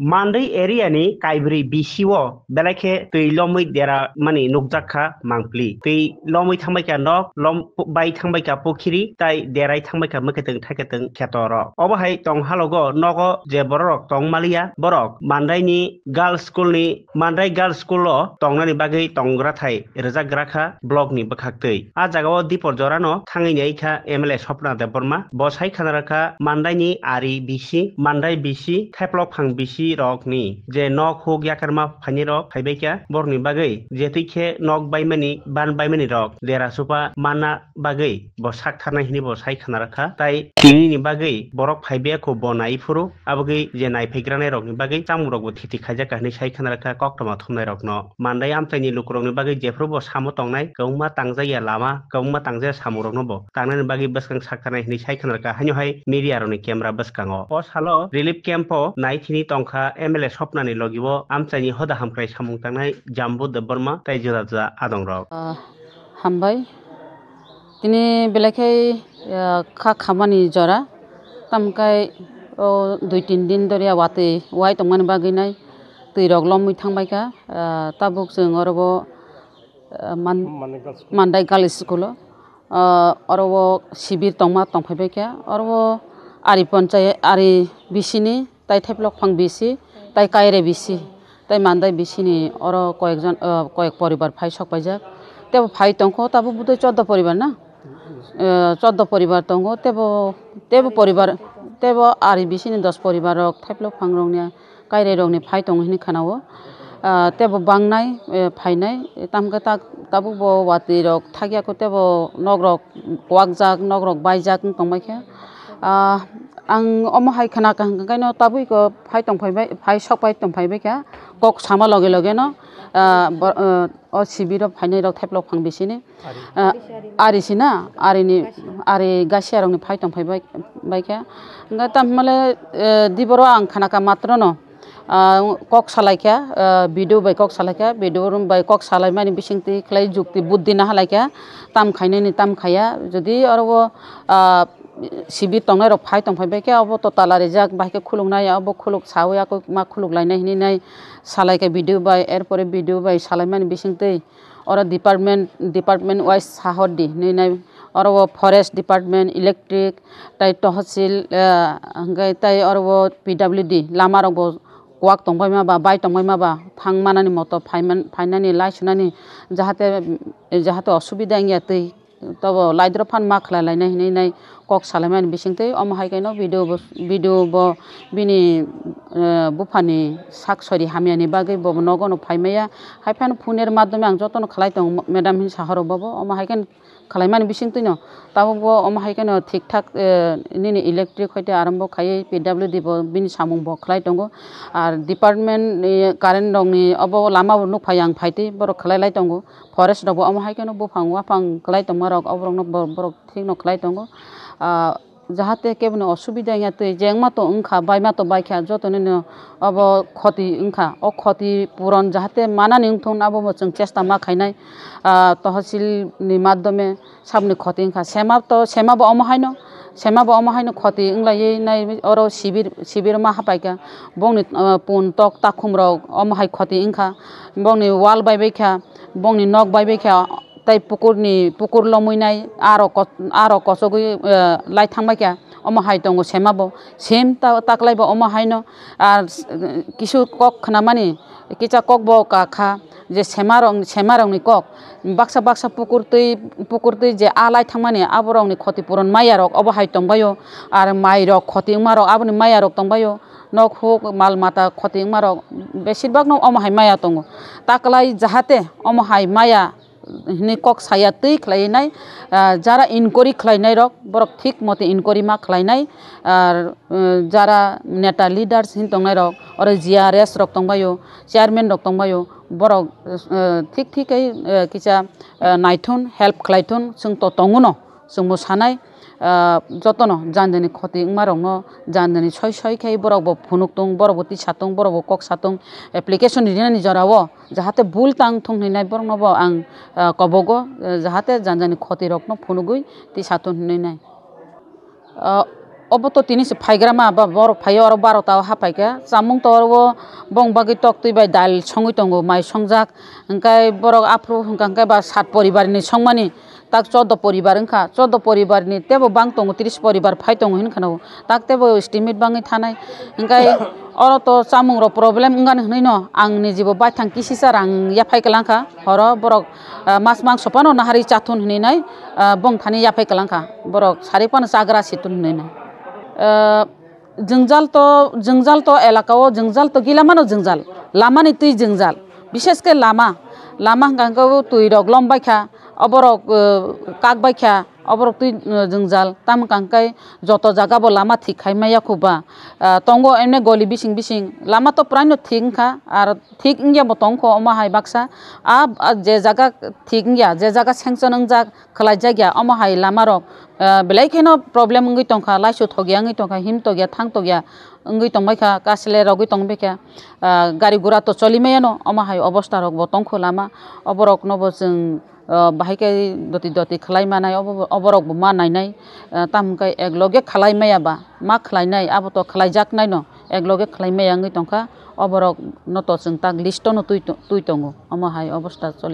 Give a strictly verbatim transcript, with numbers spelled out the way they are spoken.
Mandai area ni Kaibri B C o belai khe twi lomwi dera mani nukjak kha mangpli. Twi lomwi thangbai kha nok, lom bai thangbai kha pukhiri, tai derai thangbai kha mwkhwtwng thaikatwng kheto rok. Obo hai tong halogo nogo je borok rok tong maliya, borok Mandai ni girls school ni, Mandai girls school o tongnani bagwi tongra thai rwjak gra kha block ni bwkhak twi. A jaga o dipor jora no thangwi nai kha M L A Swapna Debbarma. Bo sai khana rwkha Mandai ni Ari B C, Mandai B C, Theplok Phang B C rok ni je nok huk yakarma phaini rok phaibai kha, borok ni bagwi je twi khe nok baimani, ban baimani rok dera supa manna bagwi bo sak tharnai hwnwi bo sai khana rwkha. Tai tini ni bagwi borok phaibai kho bo nai phuru, abogwi je nai phaigra nai rok ni bagwi chamung rok bo thiti khaijak kha hwnwi sai khana rwkha koktwma thumnai rok no. Mandai amchai ni lukurokni bagwi jephru bo samo tongnai, kwbangma tangjak ya lama, kwbangma tangjak ya samung rokno bo tangnani bagwi bwskang sakharnai hwnwi sai khna rwkha, haino hai media rokni camera bwskango. O salo relief camp o nai thini tongkha M L A Swapnani logi o amchaini hoda hamkrai samung tangnai Jambu Debbarma tei juda juda adong rok. Ah, hambai. Tini belai khe, ah, kha khamani jora. Tamkai o dui tin din doriya watwi wai tongmani bagwi nai twi rok lomwi thangbai kha. Ah, tabuk chwng oro bo, ah, man-, Mandai Girls School. Mandai Girls School o. Ah, oro o sibir tongma tongphai bai kha. Oro o Ari Ponchayat, Ari B C ni tai Theplok Phang B C, tai Kaire B C, tai Mandai B C ni oro koyekjon, ah, koyek poribar phai sok paijak. Tebo phai tongkho, tabuk budui chordo poribar na? Eh, chordo poribar tongo, tebo, tebo poribar, tebo Ari B C ni dos poribar rok Theplok Phang rok ni, Kaire rok ni phai tongo hwnwi khana o. Ah, tebo bangnai, eh, phainai, eh, tamkhe tak, tabuk bo watwi rok thakya kho, tebo nok rok kwak jak, nok rok baijak wng tongbai khe. Ah, ang omo hai khna kaham khe kaino tabuk ko phai tong phai bai, phai sok pai tong phai bai kha. Kok sama loge loge no, ah, bo-, ah, o sibiro phainai rok Theplok Phang B C ni. Ari. Ah, ari sina, ari ni, ari gasia rok ni phai tong phai bai, bai kha. Hingke tam himale, eh, diboro ang khna kha matro no. Ah, kok salai kha, ah, B D O bai kok salai kha, B D O bai kok salai mani bising twi khlai jukti buddi na halai kha, tam khainani tam khaiya, jodi oro o, ah, sibir tongnai rok phai tong phai bai khe, obo to tala rijak, bai khe khuluk nai, obo khuluk sawi, ako ma khuluk lai nai hinwi nai salai kha B D O bai, er pore B D O bai salai mani bising twi oro department, department wise sahor di hinwi nai, oro o forest department, electric, tai tohosil, eh, hingke tai oro o P W D lama rok bo kwak tongbai ma ba, bai tongbai ma ba, thang manani moto phaiman-, phainani, lai sunani, jahate, jahate osubida wngya twi, tobo light rok phan ma khlai lainai hinwi nai kok salaimani bising twi, omo hai khe no B D O bo, B D O bo bini, eh, buphani sak sori hamyani bagwi bo nogo no phai maya, hai phano phone er madhyome ang jotono khlai tongo madam hinwi sa horo bobo, omo hai khe no khlaimani bising twino tabuk bo omo hai kheno thik thak, eh, nini electric hoite arambo khaiwi P W D bo bini samung bo khlai tongo. Ar department ni current rok ni obo lama bo nukphai ang phaitwi borok khlai lai tongo. Forest rok bo omo hai kheno buphang waphang khlai tongma rok oborok no bo-, borok thik no khlai tongo. Ah, jahate kebo ni osubida wngya twi jengma to wngkha, baima to baikha, joto nini obo khoti wngkha. O khoti puron jahate manani wngthun abo bo chwng chesta ma khainai, ah, tohosil ni madhyome. Saboni khoti wngkha, sema to, sema bo omo haino, sema bo omo haino khoti wnglaiwi nai oro sibir, sibir ma hapaikha, bongni, ah, pun tok takhum rok omo hai khoti wngkha, bongni wall baibaikha, bongni nok baibaikha, tei pukurni, pukur lomwi nai aro ko-, aro kochogwi, ah, lai thangbaikha, omo hai tongo sema bo, same ta-, taklai bo omo haino, ar, eh, kisu kok khnamani, kisa kok bo kakha je sema rok, sema rokni kok. Baksa baksa pukur twi, pukur twi je a lai thangmani, aborokni khoti puron maya rok obo hai tongbaio, ar mai rok khoti wngma rok aboni maya rok tongbaio, nok huk mal mata khoti wngma rok besir bak no omo hai maya tongo. Taklai jahate omo hai maya hinwi kok saya twi khlai nai, ah, jara inquiry khlai nai rok borok thik mote inquiry ma khlai nai, ar, eh, jara neta leaders hin tong nai rok oro G R S rok tongbaio, chairman rok tongbaio, borok, eh, thik thik khe, eh, kisa, eh, naithun, help khlaithun, chwng to tongo no, chwngbo sanai, eh, jotono jani jani khoti wngma rokno jani jani soi soi khe borokbo phunuk tong, borokbo tisa tong, borokbo kok sa tong, application rinani jorao jahate bul tang thung hinwi nai boroknobo ang, eh, kobogo, eh, jahate jani jani khoti rokno phunugwi tisa tong hinwi nai. Ah, Obo to tini se phaigrama ba borok phaiyo, oro barota o haphaikha. Chamung to oro bong bagwi tok twi bai dal songwi tongo, mai songjak. Hwnkhe borok aphuru hwnkha hwnkhe ba sat poribar ni songmani, tak chordo poribar wngkha. Chordo poribar ni tebo bang tongo, tris poribar phai tongo hinwi kheno. Tak tebo estimate bangwi thanai. Hwnkhe oro to chamung rok problem wngani hwnwi no ang nijibo baithang kisisa rang yaphai kwlangkha. Horo borok, ah, mas mangso phano nahari chathun hinwi nai, ah, bong thani yaphai kwlangkha. Borok sari phano chagra situn hinwi nai. Ah, jwngjal to, jwngjal to elaka o jwngjal to gila mano jwngjal. Lama ni twi jwngjal. Bishes khe lama. Lama hwnkha hwnkhe o twi rok lom baikha. Oborok, ah, kak baikha. Oborok twi, ah, jwngjal. Tamo hwnkha hwnkhe joto jaga bo lama thik khai maya khuba. Ah, tongo emne goli bising bising. Lama to prai no thik wngkha. Ar thik wngya bo tongkho omo hai baksa. A, a je jaga thik wngya, je jaga sanction wngjak, khwlaijak ya, omo hai lama rok, ah, belai kheno problem wngwi tongkha, laisu thokya wngwi tongkha, him tokya, thang tokya wngwi tongbaikha, kasle rogwi tongbaikha, ah, gari gura to choli maya no, omo hai obosta rok bo tongkho lama, oborok no bo chwng, ah, bahai khe doti doti khwlai manai, obo, oborok bo ma nainai, ah, tamo hwnkhe ek loge khwlai maya ba, ma khwlainai, abo to khwlaijaknai no, ek loge khwlai maya wngwi tongkha, oborok no to chwng tak list o no twi, twi tongo, omo hai obosta choli.